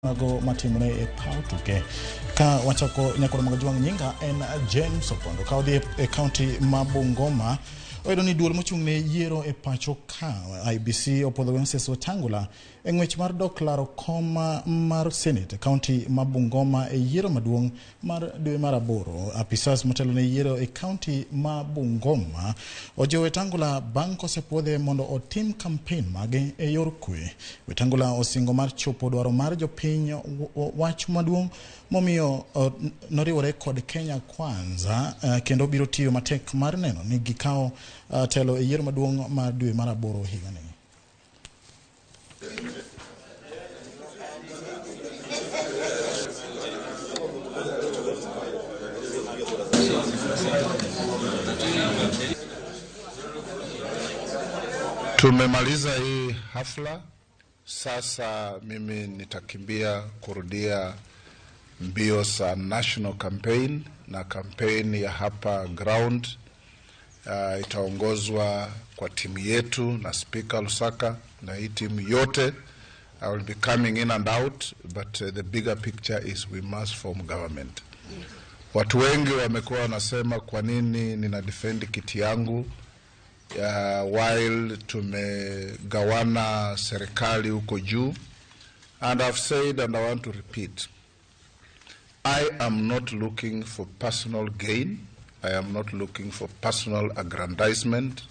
Mago matimore e paw tuke. Ka wachako nyakoro mag jwang' nyinga en James Opondo. Ka odhi e kaunti ma Bungoma, oyudo ni duol mochung' ne yiero e pacho ka IEBC opuodho Moses Wetangula e ng'wech mar dok laro kom mar Senate e kaunti ma Bungoma e yiero maduong' mar dwe mar aboro. Apisas motelo ne yiero e kaunti ma Bungoma ojiwo Wetangula bang' kosepuodhe mondo otim kampen mage e yor kwe. Wetangula osingo mar chopo dwaro mar jopiny wach maduong' momiyo noriwore kod Kenya Kwanza kendo biro tiyo matek mar neno ni gikawo telo e yiero maduong' mar dwe mar aboro higani. Tumemaliza hii hafla. Sasa mimi nitakimbia kurudia mbio za national campaign na campaign ya hapa ground itaongozwa kwa timu yetu na Speaker Lusaka na hii timu yote. I will be coming in and out, but the bigger picture is we must form government. Watu wengi wamekuwa wanasema kwa nini nina defend kiti yangu while tumegawana serikali huko juu, and I've said and I want to repeat, I am not looking for personal gain. I am not looking for personal aggrandizement.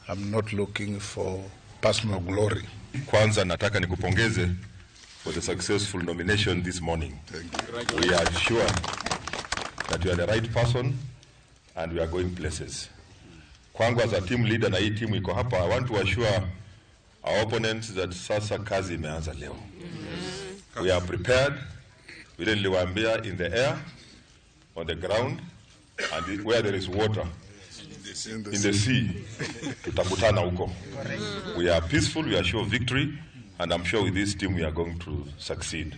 I'm not looking for personal glory. Kwanza nataka nikupongeze for the successful nomination this morning. Thank you. We are sure that you are the right person and we are going places. Kwangu as a team leader na hii timu iko hapa, I want to assure our opponents that sasa kazi imeanza leo. We are prepared. Vile niliwaambia, in the air, on the ground, and where there is water, in the sea, tutakutana huko. We are peaceful, we are sure of victory, and I'm sure with this team we are going to succeed.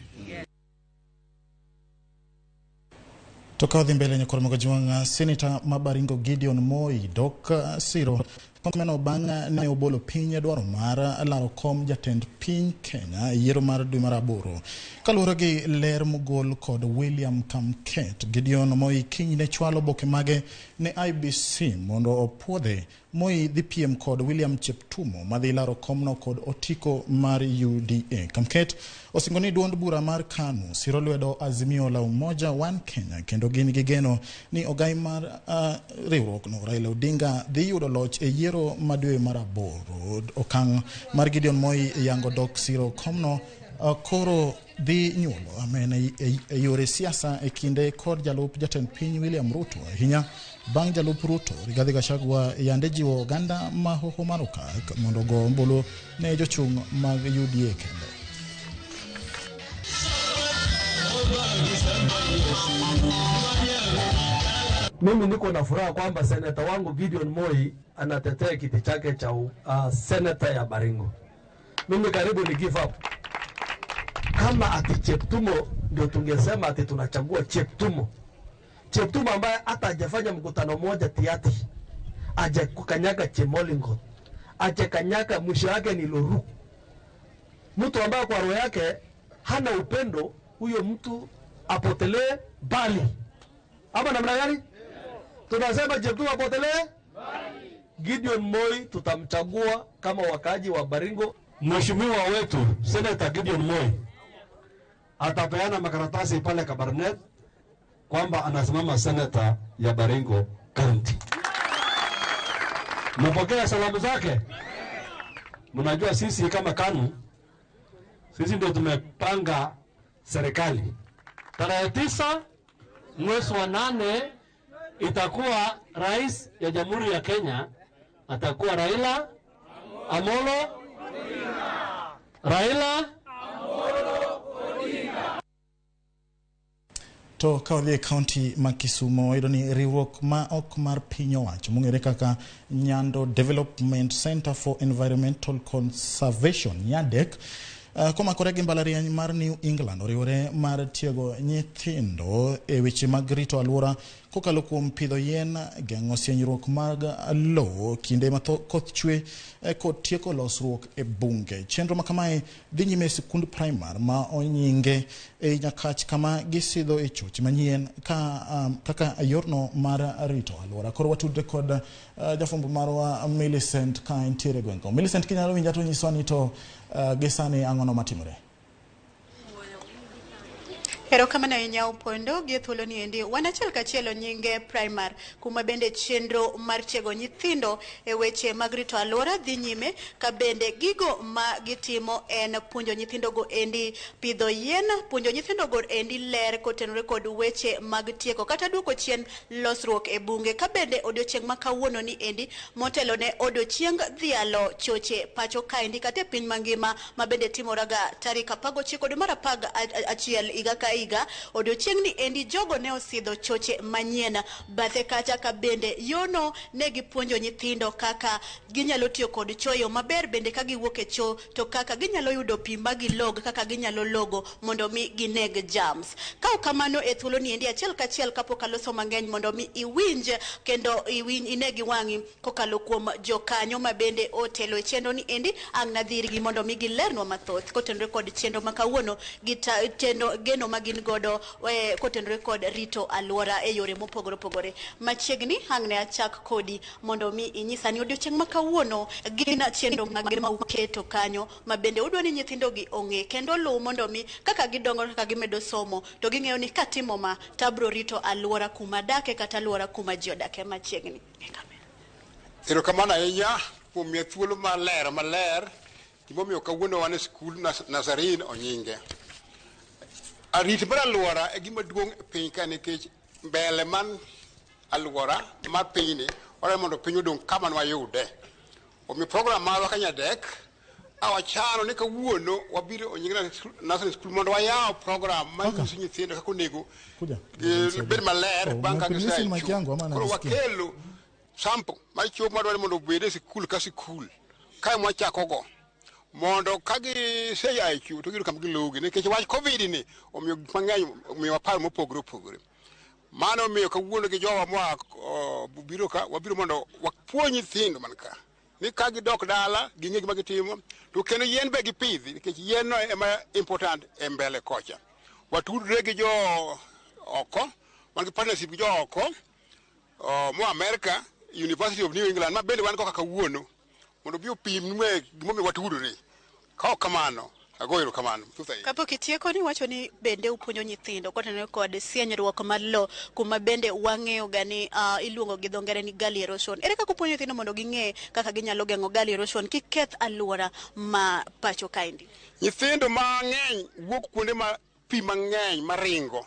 To ka odhi mbele nyakoro mag jwang' Senator ma Baringo Gideon Moi dok siro komeno bang' ne obolo piny dwaro mar laro kom jatend piny Kenya e yiero mar dwe mar aboro. Kaluwore gi ler mogol kod William Kamket, Gideon Moi kiny ne chwalo oboke mage ne IEBC mondo opuodhe. Moi dhi piem kod William Cheptumo madhi laro komno kod otiko mar UDA. Kamket osingo ni duond bura mar KANU siro lwedo Azimio la Umoja One Kenya kendo gin gi geno ni ogai mar riwruokno Raila Odinga dhi yudo loch e yiero ma dwe mar aboro. Okang' mar Gideon Moi yango dok siro komno koro dhi nyuolo amene e yore siasa e kinde kod jalup jatend piny William Ruto ahinya bang' jalup Ruto Rigathi Gachagua yande jiwo oganda ma hoho mar Okak mondo ogo ombulu ne jochung' mag UDA kende. Mimi niko na furaha kwamba seneta wangu Gideon Moi anatetea kiti chake cha seneta ya Baringo. Mimi karibu ni give up. Kama ati Cheptumo ndio tungesema ati tunachagua Cheptumo. Cheptumo ambaye hata hajafanya mkutano mmoja tiati, hajakanyaga Chemolingo, hajakanyaga, mwisho yake ni Loru. Mtu ambaye kwa roho yake hana upendo, huyo mtu apotelee mbali. Ama namna gani? Tunasema Cheptumo apotelee mbali. Gideon Moi tutamchagua kama wakaaji wa Baringo. Mheshimiwa wetu Senator Gideon Moi atapeana makaratasi pale Kabarnet kwamba anasimama senator ya Baringo County. Mpokea salamu zake. Mnajua sisi kama KANU, sisi ndio tumepanga serikali. Tarehe 9 mwezi wa 8 itakuwa rais ya Jamhuri ya Kenya atakuwa Raila Amolo Odinga. Raila Amolo Odinga. To ka wadhi e kaunti ma Kisumo, wayudo ni riwruok ma ok mar piny owacho mong'ere kaka Nyando Development Center for Environmental Conservation, NYADEC, Komakore gi mbalariany mar New England oriwore mar tiego nyithindo e weche mag rito alwora kokalo kuom pidho yien, geng'o sienyruok mag lowo kinde ma koth chwe kod tieko losruok e bunge. Chenro ma kamae dhi nyime e sikund primar ma onyinge e Nyakach kama gisidho e choche manyien ka, kaka yorno mar rito alwora. Koro watudre kod jafwambo marwa Millicent ka entiere e gweng' go. Millicent, kinyalo winja to nyiswa ni to gi sani ang'ono matimore? Erokamano ahinya Opondo, gi e thuolo ni endi wan achiel kachiel Onyinge Primar, kuma bende chenro mar tiego nyithindo e weche mag rito alwora dhi nyime, ka bende gigo ma gitimo en puonjo nyithindogo endi pidho yien, puonjo nyithindogo endi ler kotenore kod weche mag tieko kata duoko chien losruok e bunge. Ka bende odiochieng' ma kawuono ni endi motelo ne odiochieng dhialo choche pacho kaendi kata e piny mangima ma bende timoraga tarik 19 dwe mar 11 higa ka higa. Odiochieng' ni endi jogo ne osidho choche manyien bathe kacha, ka bende yono ne gipuonjo nyithindo kaka ginyalo tiyo kod choo e yo maber, bende ka giwuok e choo to kaka ginyalo yudo pi ma gilog, kaka ginyalo logo mondo mi gineg germs. Ka ok kamano, e thuolo ni endi achiel kachiel kapok aloso mang'eny mondo mi iwinj kendo iwinj ine gi wang'i kokalo kuom jokanyo ma bende otelo e chenro ni endi, ang' nadhirgi mondo mi gilernwa mathoth kotenore kod chenro ma kawuono gi chenro geno ma gin godo kotenore kod rito alwora e yore mopogore opogore. Machiegni ang' ne achak kodi mondo mi inyisa ni odiochieng' ma kawuono gin chenro mage ma uketo kanyo ma bende udwa ni nyithindogi ong'e kendo oluw mondo mi kaka gidongo, kaka gimedo somo, to ging'eyo ni katimo ma to abro rito alwora kuma adake kata alwora kuma ji odake machiegni. Erokamano ahinya kuom miya thuolo mar lero maler gimomiyo kawuono wan e skul Nazarene Onyinge. Arit mar alwora e gima duong' e piny ka, nikech mbele man alwora mar pinyni wadwaro mondo piny odong' kama nwayude. Omiyo program marwa ka Nyadek awachano ni kawuono wabiro Onyinge Nursery School mondo wayaw program manyiso nyithindo kaka onego bed maler bang' ka gisea mic choo. yangu ama Koro najisikia? wakelo sample mar choo madwaro ni mondo obed e sikul ka sikul kae mwachakogo mondo ka gisea e choo to giyudo kama giloge, nikech wach Covid ni omiyo gik mang'eny omiyo paro mopogore opogore. Mano omiyo kawuono gi jowa moa biro ka wabiro mondo wapuonj nyithindo man ka ni ka gidok dala ging'e gima gitimo, to kendo yien be gipidhi, nikech yien no ema important e mbele kocha. Watudre gi jo oko, wan gi partnership gi jo oko moa America, University of New England, ma bende wan go kaka kawuono mondo obi opimnwe gimomiyo watudore. Ka ok kamano, agoyo erokamano. Thoth ahinya. Kapok itieko, ni wacho ni bende upuonjo nyithindo kotenore kod sienyruok mar lowo, kuma bende wang'eyo ga ni iluongo gi dho ngere ni gully erosion. Ere kaka upuonjo nyithindo mondo ging'e kaka ginyalo geng'o gully erosion kik keth alwora ma pacho kaendi? Nyithindo mang'eny wuok kuonde ma pi mang'eny maringo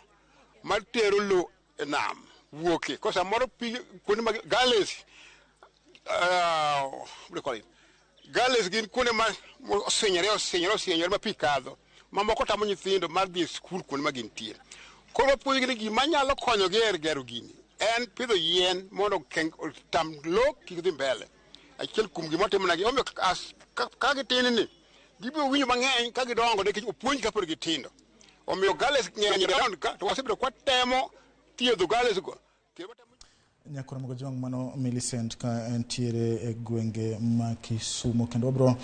matero lo e nam wuoke. Ko samoro pi kuonde mag gullies, what do you call it? Gullies gin kuonde ma osinyore osinyore osinyore ma pi kadho mamoko tamo nyithindo mar dhi e skul kuonde ma gintie. Koro wapuonjogi ni gima nyalo konyogi e gero gini en pidho yien mondo otam lo kik dhi mbele. Achiel kuom gima otimonegi omiyo ka gitin ni gibiro winjo mang'eny ka gidongo, nikech opuonj kapod gitindo. Omiyo gullies ng'eny around ka, to wasebedo kwatemo thiedho gullies go. Kendo watemo. Nyakora Mogojwang', mano Millicent ka entiere e gwenge ma Kisumo, kendo wabro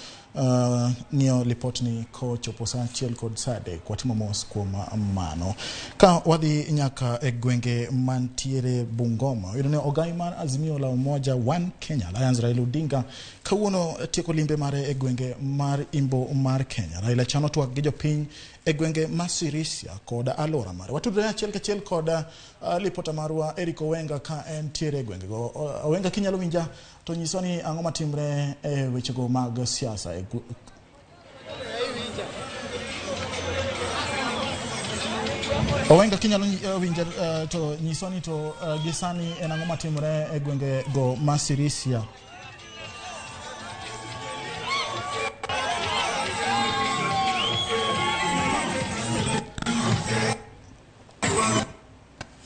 ng'iyo lipotni kochopo saa 1 kod saa 3. Watimo mos kuom mano. Ka wadhi nyaka e gwenge mantiere Bungoma, iyudo ni ogai mar Azimio la Umoja One Kenya Alliance Raila Odinga kawuono tieko limbe mare e gwenge mar Imbo mar Kenya. Raila chano twak gi jopiny e gwenge ma Sirisia kod alwora mare. Watudre achiel kachiel kod lipota marwa Eric Owenga ka entiere e gwengego. Owenga, kinyalo winja to nyiswa ni ang'o matimre e wechego mag siasa e Owenga, kinyalo winja to nyiswa ni to gi sani en ang'o matimore e gwengego ma Sirisia?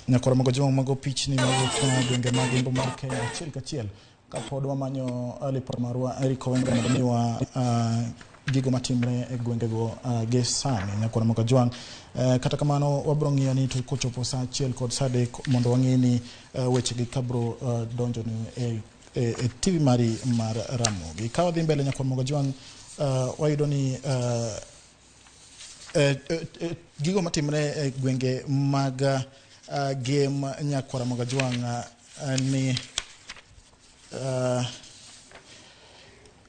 Nyakoro mago joma mago pichni mawuok gwenge mag Imbo mar Kenya achiel kachiel kapod wamanyo lipot marwa Eric Owenga mondo miwa. gigo matimre e gwengego gi sani nyakwara Mokajwang'. Kata kamano wabro ng'iyo ni to kochopo saa 1 kod saa 3 mondo wang'i ni wechegi kabro donjo ni e TV mari mar Ramogi. Ka wadhi mbele nyakwara Mokajwang', wayudo ni gigo matimre e gwenge mag Gem nyakwara Mokajwang' ni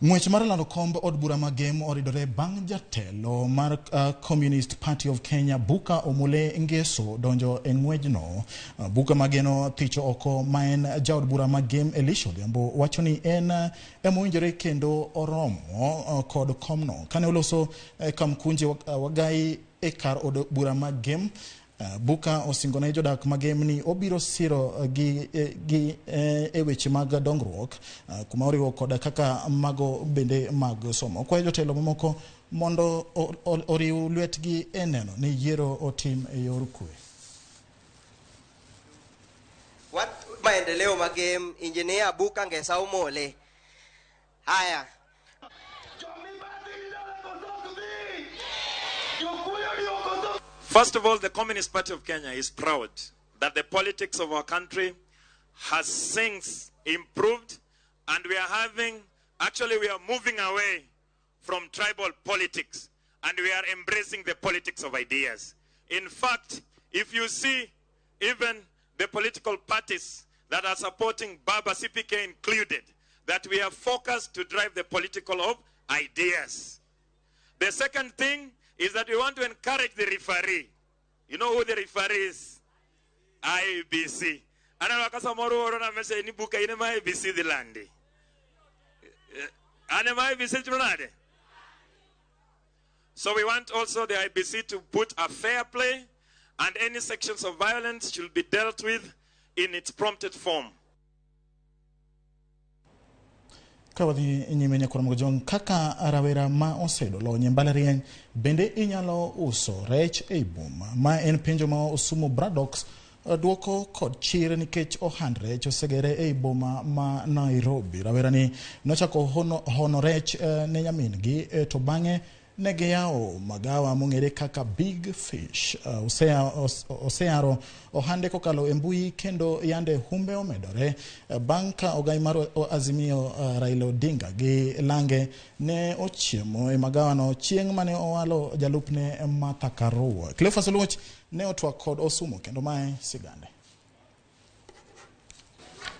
ng'wech mar lando komb od bura ma Gem oridore bang' jatelo mar Communist Party of Kenya Buka Omule Ngeso donjo e ng'wejno. Buka mageno thicho oko ma en jaod bura ma Gem Elisha Odhiambo wacho ni en emowinjore kendo oromo kod komno. Kane oloso Kamkunji Wagai e kar od bura ma Gem, Buka osingo ne jodak ma Gem ni obiro siro gi e weche mag dongruok, kuma oriwo koda kaka mago bende mag somo. Okwayo jotelo mamoko mondo oriw lwetgi e neno ni yiero otim e yor kwe. Wat maendeleo ma Gem, Engineer Buka Ngesa Omole. Haya. First of all, the Communist Party of Kenya is proud that the politics of our country has since improved, and we are we are moving away from tribal politics, and we are embracing the politics of ideas. In fact, if you see even the political parties that are supporting Baba, CPK included, that we are focused to drive the political of ideas. The second thing is that we want to encourage the referee. You know who the referee is? IEBC. IEBC the land. So we want also the IEBC to put a fair play, and any sections of violence should be dealt with in its prompted form. Ka wadhi nyime nyakwara Mokajwang', kaka rawera ma oseyudo lony e mbalariany bende inyalo uso rech ei boma? Ma en penjo ma Osumo Bradox duoko kod chir nikech ohand rech osegere ei boma ma Nairobi. Rawera ni nochako hono rech ne nyamin gi, to bang'e ne giyawo magawa mong'ere kaka Big Fish. Oseyaro ohande kokalo e mbui kendo yande humbe omedore bang' ka ogai mar Azimio Raila Odinga gi lange ne ochiemo e magawano chieng' mane owalo jalupne Martha Karua. Cleophas Oluoch ne otwak kod Osumo kendo mae sigande.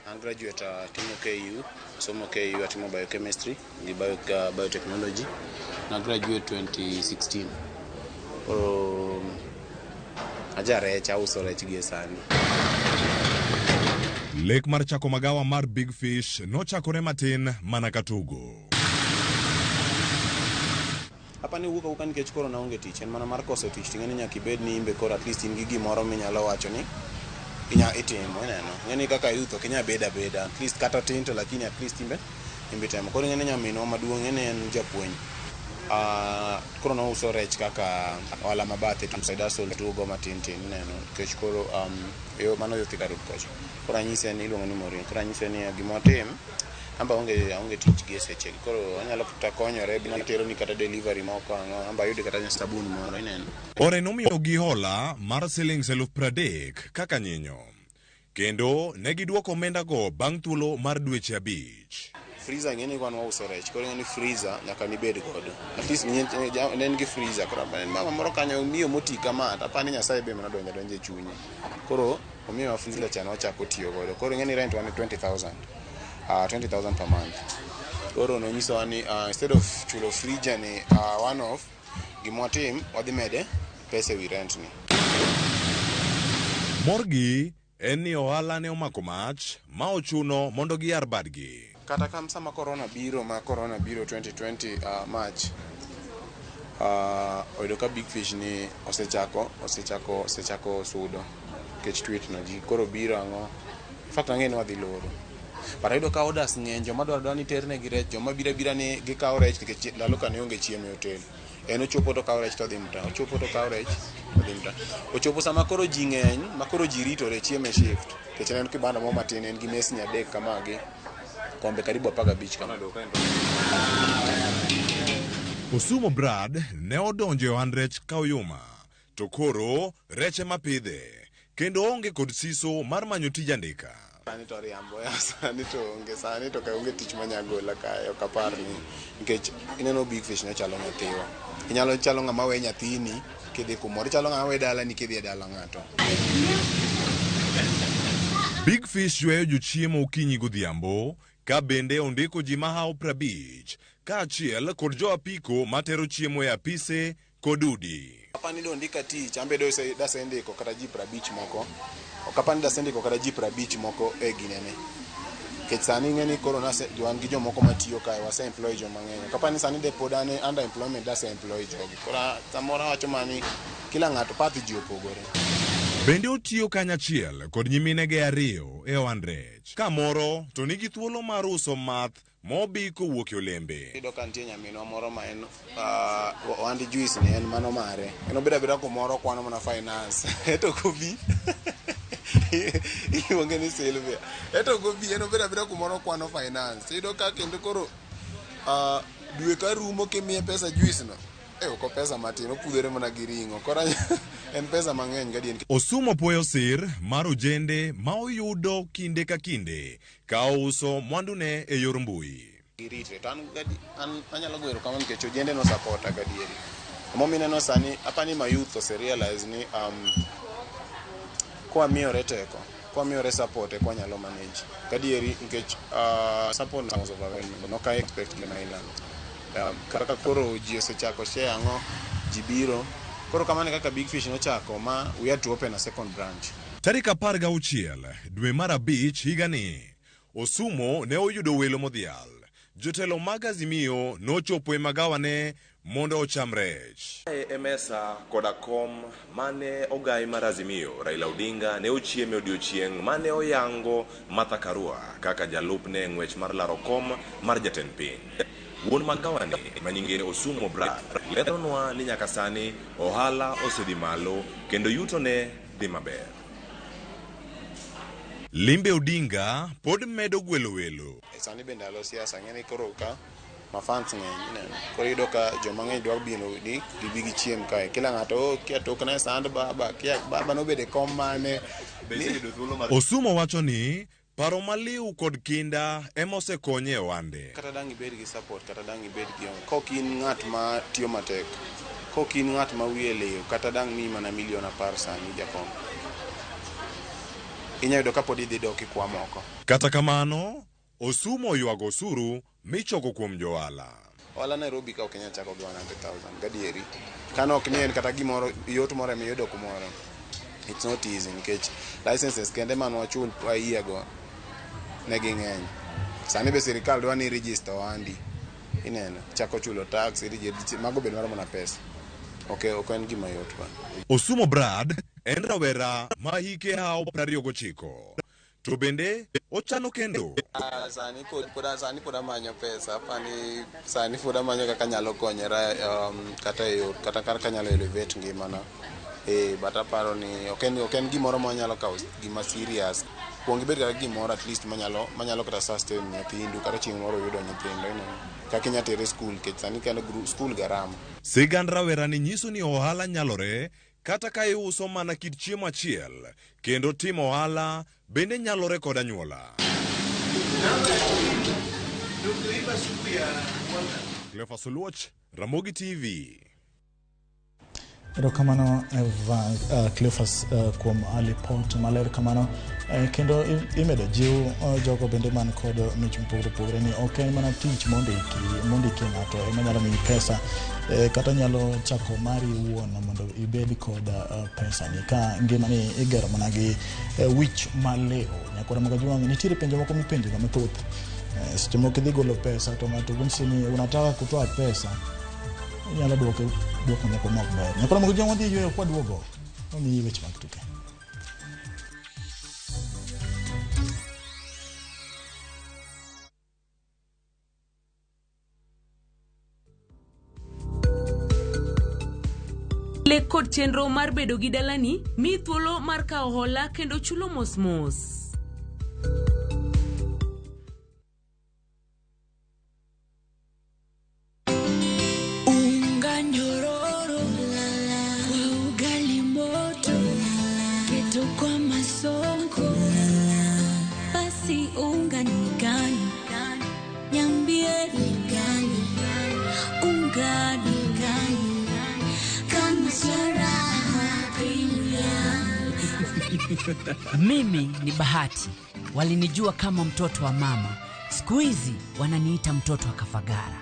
An graduate atimo KU, somo KU atimo biochemistry gi biotechnology. Na graduate 2016. Koro aja rech, auso rech gi sani. Lek mar chako magawa mar Big Fish nochakore matin mana katugo. Hapa ni wuok awuoka nikech koro naonge tich, en mana mar koso tich ting'e ni nyaka ibed ni imbe koro at least in gi gimoro minyalo wacho ni inya itimo, ineno. Ng'eni kaka youth ok inyal bedo abeda, at least kata tin to lakini at least imbe temo. Koro ing'e ni nyaminwa maduong' en japuonj. Koro nouso rech kaka ohala mabathe to side hustle tugo matin tin, ineno. Nikech koro yo mano yo Thika Road kocha. Koro anyise ni iluongo ni Maureen. Koro anyise ni gima watim, amba aonge tich gi sechegi. Koro anyalo kata konyore, biro ni kata delivery moko ang'o, amba ayud kata sabun moro, ineno. Ore nomiyogi hola mar siling 30,000 kaka nyinyo. Kendo ne giduoko omendago bang' thuolo mar dweche 5. Freezer ng'eni kwan wauso rech, koro ing'e ni freezer nyaka nibed godo. At least ne en gi freezer, koro mama moro kanyo miyo moti kama, to apani Nyasaye be mana donjo e chunye. Koro omiyowa freezer cha wachako tiyo godo. Koro ing'e ni rent wan 20,000. 20,000 per month. Koro nonyisowa ni instead of chulo freezer ni one off, gima watim wadhi mede pesa ewi rent ni. Morgi en ni ohala ne omako mach ma ochuno mondo giyar badgi. Kata kam sama corona biro, ma corona biro 2020 March, oyudo ka Big Fish ni osechako sudo nikech tweet no ji koro biro ang'o. In fact ang'e ni wadhi loro. But ayudo ka orders ng'eny, joma dwaro ni ternegi rech, joma biro abira ni gikawo rech nikech ndalo ka ne onge chiemo e hotel. En ochopo to kawo rech to odhi mtaa, ochopo to kawo rech to odhi mtaa. Ochopo sama koro ji ng'eny, ma koro ji ritore chiemo e shift. Nikech en kibanda moro matin, en gi mesni 3 kama gi kombe karibu 15 kama. Osumo Brad ne odonjo e ohand rech ka oyuma, to koro rech ema pidhe, kendo oonge kod siso mar manyo tij andika. Sani to riambo ya sani to onge sani to ka onge tich manya gola kae ok apar ni nikech ineno big fish ne chalo nyathiwa inyalo chalo ng'ama we nyathini kidhi kumoro ichalo ng'ama we dalani kidhi e dala ng'ato. Big Fish yweyo jochiemo okinyi godhiambo ka bende ondiko ji mahawo 50 kaachiel kod jo apiko matero chiemo e apise kod udi. Apani dondika tich an be dasendiko kata ji 50 moko ok apani dasendiko kata ji 50 moko e ginene nikech sani ing'e ni koro nase wan gi jomoko matiyo kae wase employ joma ng'eny ok apani sani de pod an under employment dase employ jogi koro samoro awacho mana ni kila ng'ato path ji opogore. Bende otiyo kanyachiel kod nyiminege ariyo e ohand rech, ka moro to nigi thuolo mar uso math mobi kowuok e olembe. Iyudo ka nitie nyaminwa moro ma en ohand juice ni en mano mare. En obedo abeda kumoro okwano mana finance. Eto ok obi. Iluonge ni Sylvia. Eto ok obi en obedo abeda kumoro okwano finance. Iyudo ka kendo koro dwe ka rumo kimiye pesa juice no, ok pesa matin, opudhore mana gi ring'o. Koro en pesa mang'eny gadier. Osumo puoyo sir mar ojende ma oyudo kinde ka kinde ka ouso mwandune e yor mbui. Giritre to an anyalo goyo erokamano nikech ojende no supporta gadieri. Emomiyo ineno sani apani ma youth ose realize ni kwamiyore teko, kwamiyore support eka wanyalo manage. Gadieri nikech support was overwhelming. Ok I expect gima ilando. Kaka koro ji osechako share ang'o, ji biro. Koro kamano e kaka Big Fish nochako ma we had to open a second branch. Tarik 16 dwe mar abich higani, Osumo ne oyudo welo modhial. Jotelo mag Azimio nochopo e magawane mondo ocham rech. Kae e mesa koda kom mane ogai mar Azimio, Raila Odinga ne ochieme odiochieng' mane oyango Martha Karua kaka jalupne e ng'wech mar laro kom mar jatend piny. Wuon magawani ma nyinge Osumo Brad leronwa ni nyaka sani ohala osedhi malo kendo yutone dhi maber. Limbe Odinga pod medo gwelo welo. Sani be ndalo siasa ng'e ni koro ka ma fans ng'eny ineno. Koro iyudo ka joma ng'eny dwa biro ni gibi gichiem kae. Kila ng'ato oh, kia tokna e sand baba, kia baba nobedo e kom mane. Osumo wacho ni paro maliw kod kinda ema osekonye e ohande. Kata dang' ibed gi support, kata dang' ibed gi kok in ng'at ma tiyo matek, kok in ng'at ma wiye liw, kata dang' miyi mana milion 10 sani jakom. Inya yudo kapod idhi dok ikwa moko. Kata kamano, Osumo oywago osuru michoko kuom johala. Ohala Nairobi ka ok inyal chako gi 100,000 gadieri. Kano ok ni en kata gimoro yot moro emiyudo kumoro. It's not easy nikech licenses kende mane wachul a year go ne ging'eny. Sani be sirikal dwa ni register ohandi. Ineno, chako chulo tax, mago be dwaro mana pesa. Ok ok en gima yot bana. Osumo Brad en rawera ma hike hawo 29. To bende ochano kendo. Sani pod pod sani pod amanyo pesa apani sani pod amanyo kaka anyalo konyora kata e yor kata kaka anyalo elevate ngimana. But aparo ni ok en gimoro ma wanyalo kawo gima serious. Kuong ibed kata gimoro at least manyalo manyalo kata sustain nyithindu kata chieng' moro uyudo nyithindo ineno. Kaka inya tere skul nikech sani kendo skul garama. Sigand rawerani nyiso ni ohala nyalore kata ka iuso mana kit chiemo achiel kendo timo ohala bende nyalore kod anyuola. Cleophas Oluoch, Ramogi TV. Erokamano Eva Cleophas kuom lipot maler kamano kendo imedo jiw jogo bende man kod mich mopogore opogore ni ok en mana tich mondiki ng'ato ema nyalo miyi pesa kata nyalo chako mari iwuon mondo ibed kod pesa ni ka ngimani igero mana gi wich maliw. Nyakwara Magajuang', nitiere penjo moko mipenjo ga mathoth. Seche moko idhi golo pesa to ng'ato nyisi ni unataka kutoa pesa, inyalo duoke duoko moko ma ok ber. Nyakwara Magajuang', wadhi yweyo kwaduogo wamiyi weche mag tuke. Lek kod chenro mar bedo gi dalani miyi thuolo mar kawo hola kendo chulo mos mos. Mimi ni Bahati, walinijua kama mtoto wa mama, siku hizi wananiita mtoto wa Kafagara.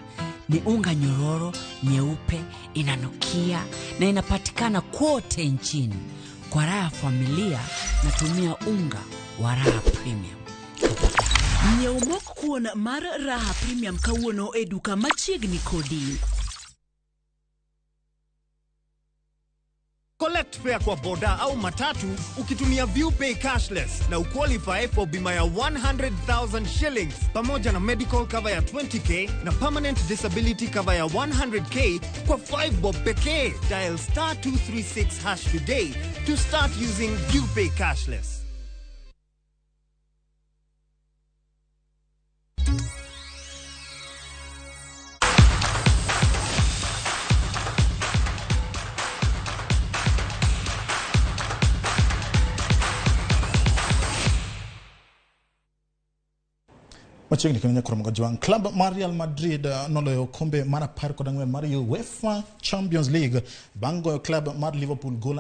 Ni unga nyororo nyeupe, inanukia na inapatikana kote nchini. Kwa raha ya familia, natumia unga wa Raha Premium. Nyiew mok kuon mar Raha Premium kawuono e duka machiegni kodi. Collect fare kwa boda au matatu ukitumia ViewPay cashless na uqualify for bima ya 100,000 shillings pamoja na medical cover ya 20K na permanent disability cover ya 100K kwa 5 bob pekee. Dial star 236 hash today to start using ViewPay cashless. Machiegni kendo nyakoro Jwang. Club mar Real Madrid noloyo okombe mar 14 mar UEFA Champions League bang' goyo club mar Liverpool gol